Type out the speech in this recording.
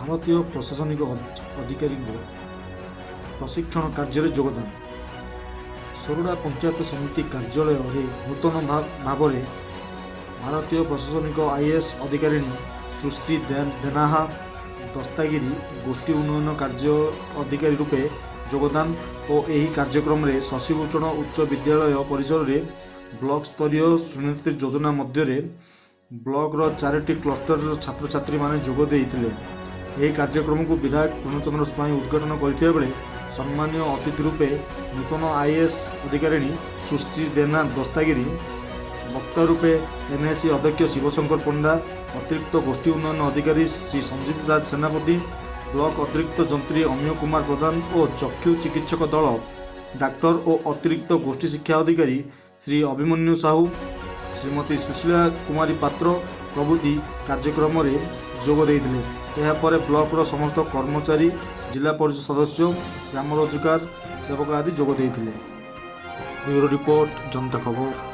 ଭାରତୀୟ ପ୍ରଶାସନିକ ଅଧିକାରୀଙ୍କ ପ୍ରଶିକ୍ଷଣ କାର୍ଯ୍ୟରେ ଯୋଗଦାନ। ସୋରଡ଼ା ପଞ୍ଚାୟତ ସମିତି କାର୍ଯ୍ୟାଳୟରେ ନୂତନ ଭାବରେ ଭାରତୀୟ ପ୍ରଶାସନିକ ଆଇଏଏସ୍ ଅଧିକାରିଣୀ ସୁଶ୍ରୀ ଦେନାହା ଦସ୍ତାଗିରି ଗୋଷ୍ଠୀ ଉନ୍ନୟନ କାର୍ଯ୍ୟ ଅଧିକାରୀ ରୂପେ ଯୋଗଦାନ ଓ ଏହି କାର୍ଯ୍ୟକ୍ରମରେ ଶଶିଭୂଷଣ ଉଚ୍ଚ ବିଦ୍ୟାଳୟ ପରିସରରେ ବ୍ଲକ ସ୍ତରୀୟ ସୁନୀତି ଯୋଜନା ମଧ୍ୟରେ ବ୍ଲକର ଚାରିଟି କ୍ଲଷ୍ଟରର ଛାତ୍ରଛାତ୍ରୀମାନେ ଯୋଗ ଦେଇଥିଲେ। ଏହି କାର୍ଯ୍ୟକ୍ରମକୁ ବିଧାୟକ ପୂର୍ଣ୍ଣଚନ୍ଦ୍ର ସ୍ୱାଇଁ ଉଦ୍ଘାଟନ କରିଥିବା ବେଳେ ସମ୍ମାନୀୟ ଅତିଥି ରୂପେ ନୂତନ ଆଇଏଏସ୍ ଅଧିକାରିଣୀ ସୁଶ୍ରୀ ଦେନା ଦସ୍ତାଗିରି, ବକ୍ତା ରୂପେ ଏନ୍ଏସି ଅଧ୍ୟକ୍ଷ ଶିବଶଙ୍କର ପଣ୍ଡା, ଅତିରିକ୍ତ ଗୋଷ୍ଠୀ ଉନ୍ନୟନ ଅଧିକାରୀ ଶ୍ରୀ ସଞ୍ଜୀବ ରାଜ ସେନାପତି, ବ୍ଲକ ଅତିରିକ୍ତ ଯନ୍ତ୍ରୀ ଅମୀୟ କୁମାର ପ୍ରଧାନ ଓ ଚକ୍ଷୁ ଚିକିତ୍ସକ ଦଳ ଡାକ୍ତର ଓ ଅତିରିକ୍ତ ଗୋଷ୍ଠୀ ଶିକ୍ଷା ଅଧିକାରୀ ଶ୍ରୀ ଅଭିମନ୍ୟୁ ସାହୁ, ଶ୍ରୀମତୀ ସୁଶୀଳା କୁମାରୀ ପାତ୍ର ପ୍ରଭୃତି କାର୍ଯ୍ୟକ୍ରମରେ ଯୋଗ ଦେଇଥିଲେ। ଏହାପରେ ବ୍ଲକର ସମସ୍ତ କର୍ମଚାରୀ, ଜିଲ୍ଲା ପରିଷଦ ସଦସ୍ୟ, ଗ୍ରାମ ରୋଜଗାର ସେବକ ଆଦି ଯୋଗ ଦେଇଥିଲେ। ବ୍ୟୁରୋ ରିପୋର୍ଟ, ଜନତା ଖବର।